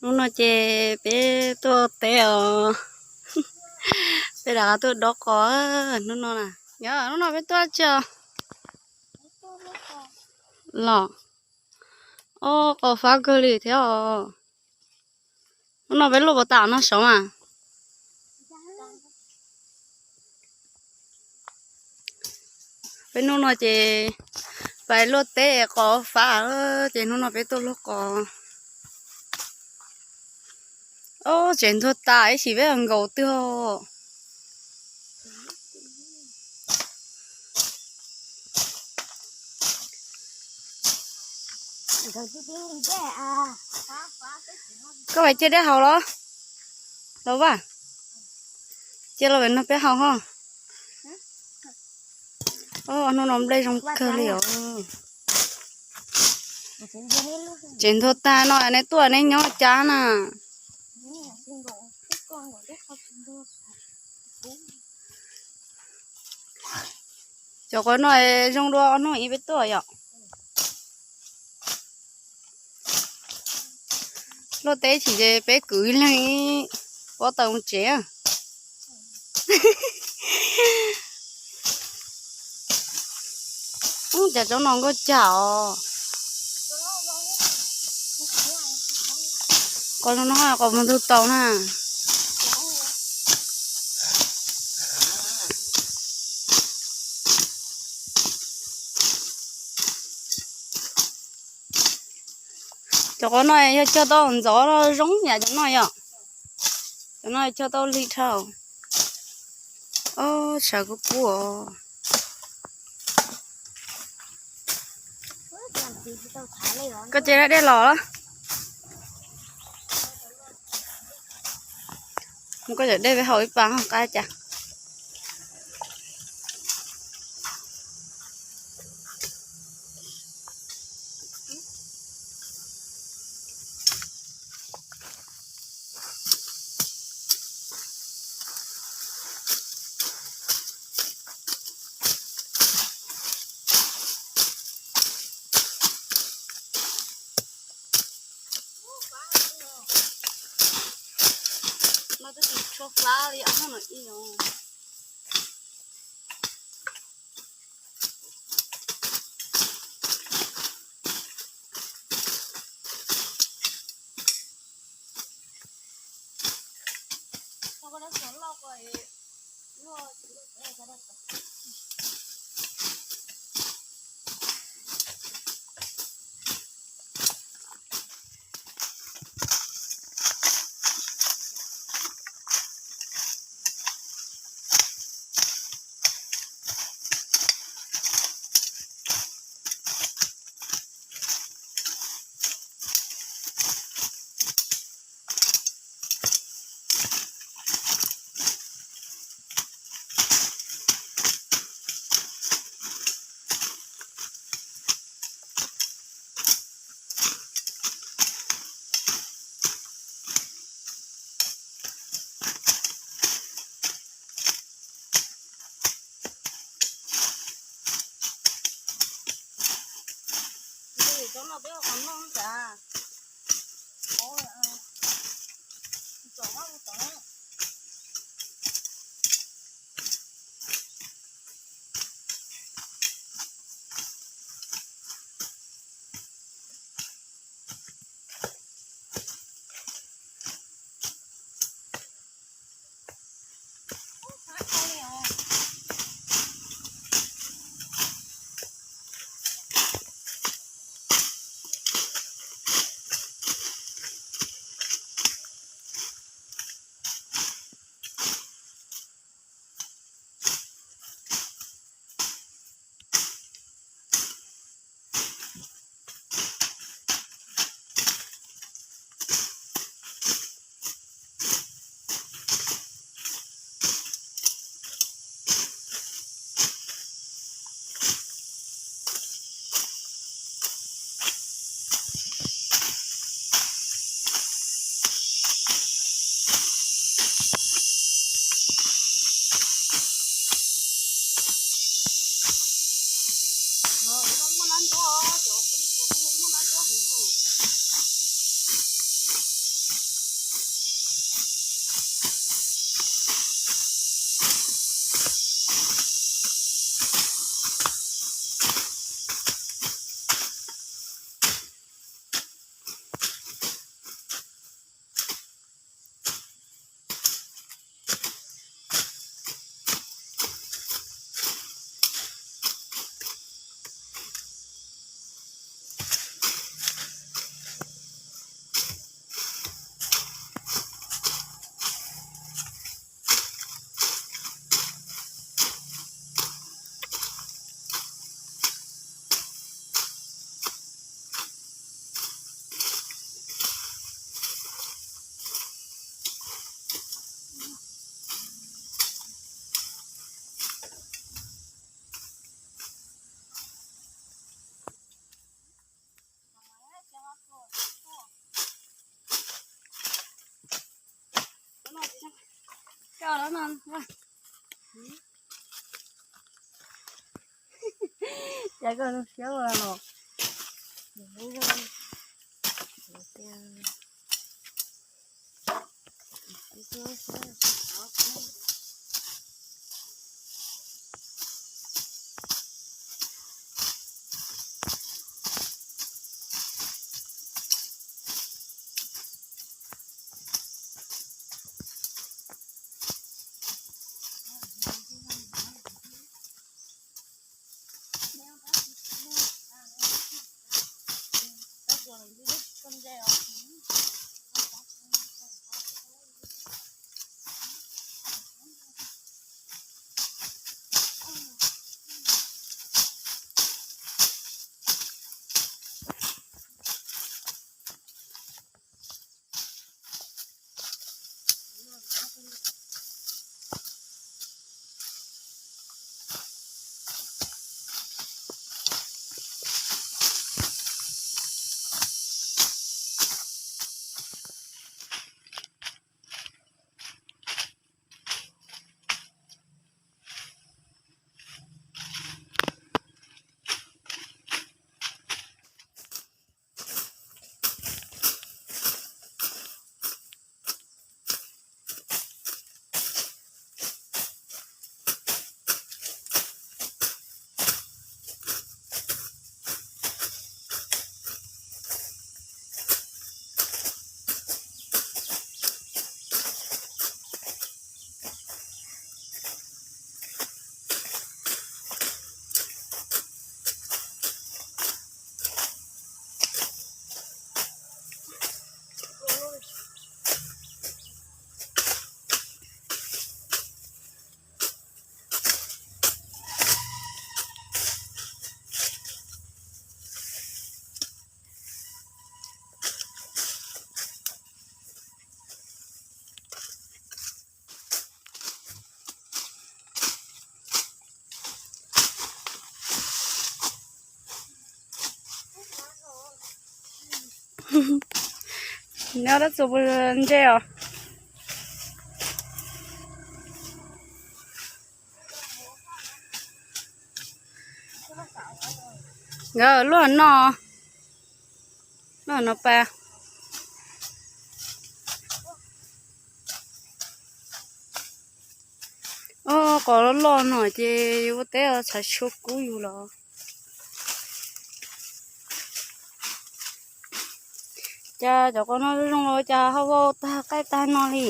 Hnub no ces peb tuaj teb os. Peb rov qab tuaj dob qos hnub no na. Yog hnub no peb tuaj tsi os? Los, o, qos fab kawg li thiab os. Hnub no peb luaj puas tas no saud mas? Peb hnub no ces pais luaj teb qos fab, ces hnub no peb tuaj luaj qos. Ob, tsev ntuag tas ib sim peb nkaus twg. Koj pais cia dej haus los? Los vaj, cia los pem no peb haus ho. Ob, hnub no nplej zoo kawg li os. Tsev ntuag tag no neb tuaj neb nyob cas na? Cov qos no zoo dua ob hnub ib peb tuaj yom. Luaj teb tsis ces peb kwv ib leeg ib pob taws mus tsev. Ub, cas tsob no nkauj cag os. Qos no qos mus ntug tau na. Cov qos no yog cog tau ntxov zoo yam cov no yom. Cov no cog tau lig dhau. Ob, tshav kub kub os. Koj cia dej los los. Mus koj cov dej peb haus ib pas qab cas. Coj no, cas koj zoo siab ua los. Nyob dab tsi puas ntse os? Nkawd luaj no, luaj no pa. Ob qos loj loj no ces yus ua teb tshav tshuaj kub yus los. Cas cov qos no zoo los cas ho vau tag qaij tag no li.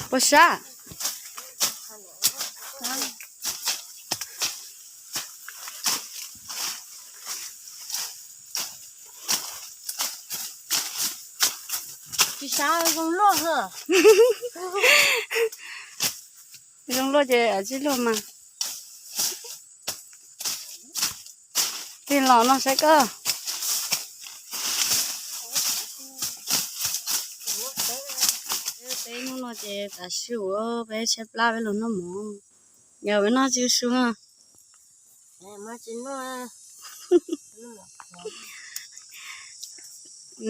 Puas sab? Tsis sab, zoo luaj. Zoo luaj ces tsis luaj mas. Tig los no saib koj. Peb hnub no ces tav su peb tshaib plab peb los noj mov. Yog peb noj tsis su.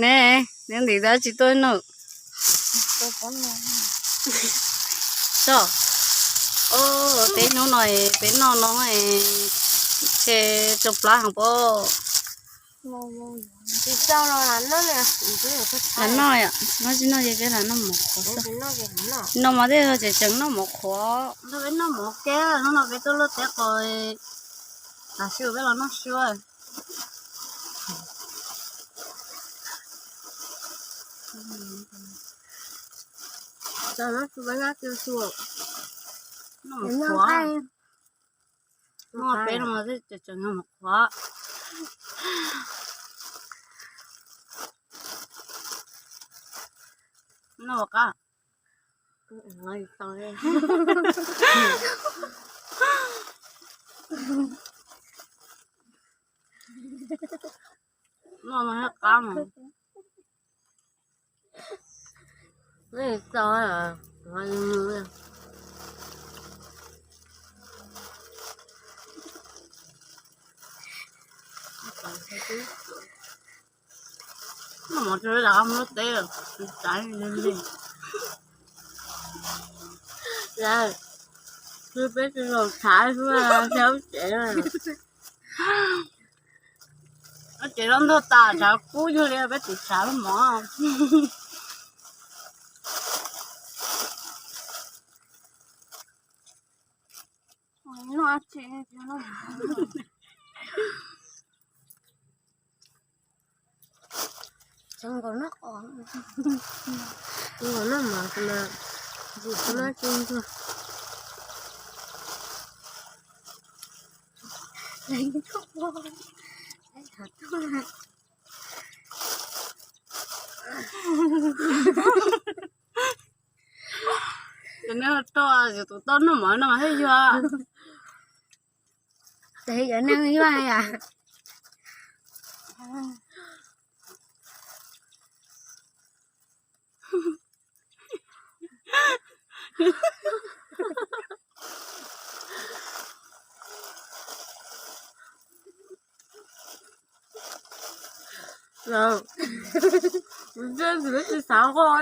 Ne, neb ntim tab tsis tuaj noj. So, peb hnub no peb noj no ces tsau plab heev pob. Lam noj, noj tsis noj ces peb lam noj mov qhuav xwb. Noj mov thiab tseem tseem noj mov qhuav. Hnub no peb tuaj luaj teb qos, tav su peb los noj su. Noj mov qhuav. Noj peb no mas tseem tseem noj mov qhuav. Noj qab. Noj no qab mas. Tau. Noj mov tsis lam mus luaj teb, tsav li li. Lawv, peb tsis los tshav xwb, tshav tsev. Lub tsev los ntog tas, tshav kub yug li peb tsis tshav lub mov. Nkaus noj mov mas, nkaus noj mov mas, nkaus noj tsis ntuag. Ces nej ho rau yus tus tau noj mov no mas thiaj yuag. Ces yuav neeg yuag yom. Ntshe tsis xav nqos.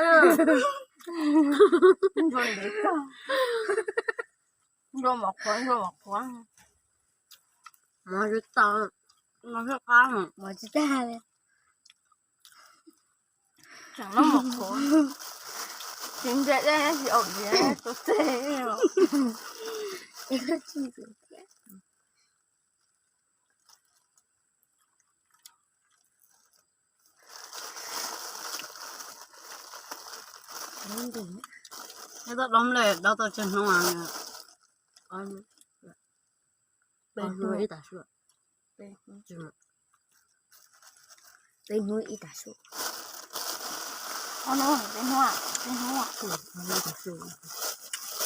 Ntshe mov qhuav, ntshe mov qhuav. Mov tsis tau, mov tsis qab, mov tsis tag li. Tseem noj mov qhuav. Tsis ntse dej tsis aum diav tus teg. Neb tau dob nplej dob tau tsawg hnub? Peb hnub ib tas su. Peb hnub ib tas su. Peb hnub, peb hnub.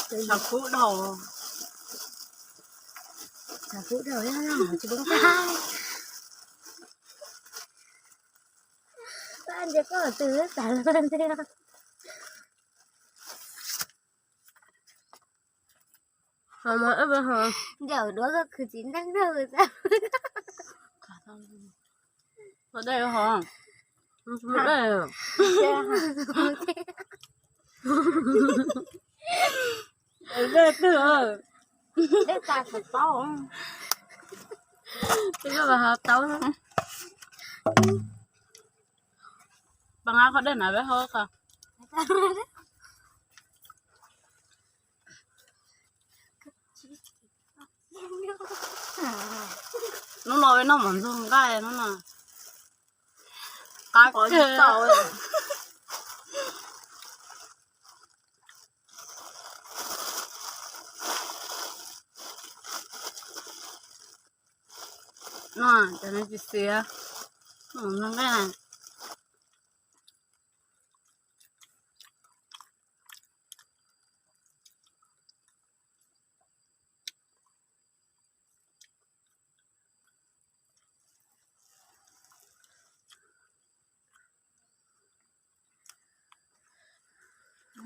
Tshav kub dhau. Tshav kub dhau, tsis poob qab. Koj ntsia koj twb tas lawm ntxiag. Ho mas, ntawm duab koj khwv txiv neej na. Ho dej ho, dej twg, dej tas saum taub, dej tas saum taub. Pab nqa qhov dej na peb haub qhov. Hnub no peb noj mov ntxuag nqaij no na. Qab kawg. No cov no tsis xiav, mov ntxuag nqaij na.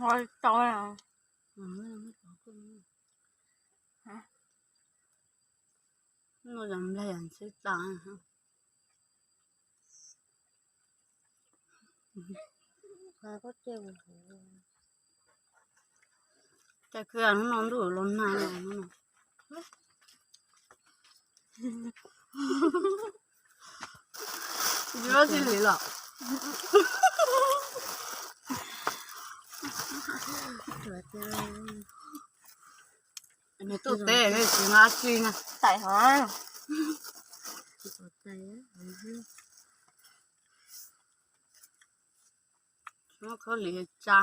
Ho tau. No yog npleg yog ntsib tas. Cas kawg hnub no ntuj los nag los no. Tsis muaj txij li lawm. Nws tuaj teb nws tsis nqa tsi na. Tais hov. Muab khaub lig tsa.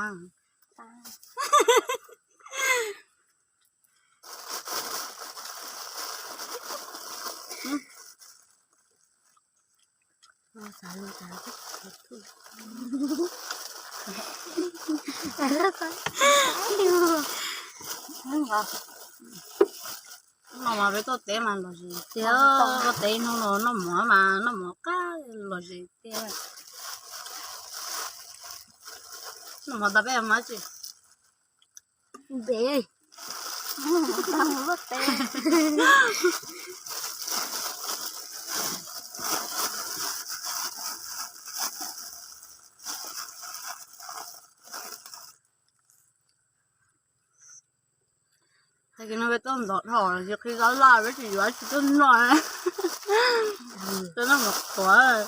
No mas peb tuaj teb mas lom zem tiag, tuaj teb hnub no noj mov mas noj mov qab lom zem tiag. Noj mov tas peb mas tsis ntev. Mus luaj teb. Tag kis no peb tuaj ntov dhau, tsis qhib zab laj peb tsis yuav tsis tuaj noj. Tuaj noj mov qhuav.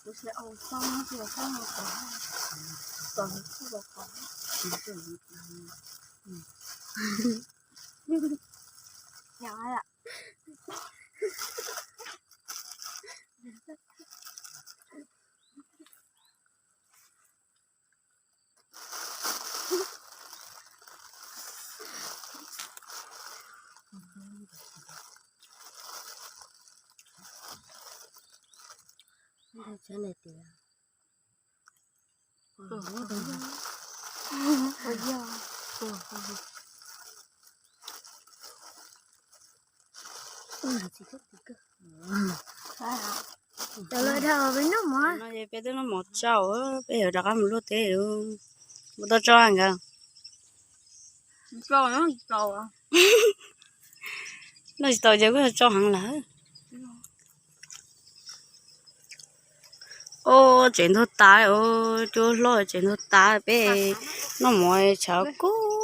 Cov lawv dhau peb noj mov. No ces peb twb noj mov tsau, peb yuav rov qab mus luaj teb. Mus tau tsau nkawd. Noj tsis tau ces kuj yog tsau heev lawm. Ub, tsev ntuag tas, cuab hlob tsev ntuag tas, peb noj mov tshav kub.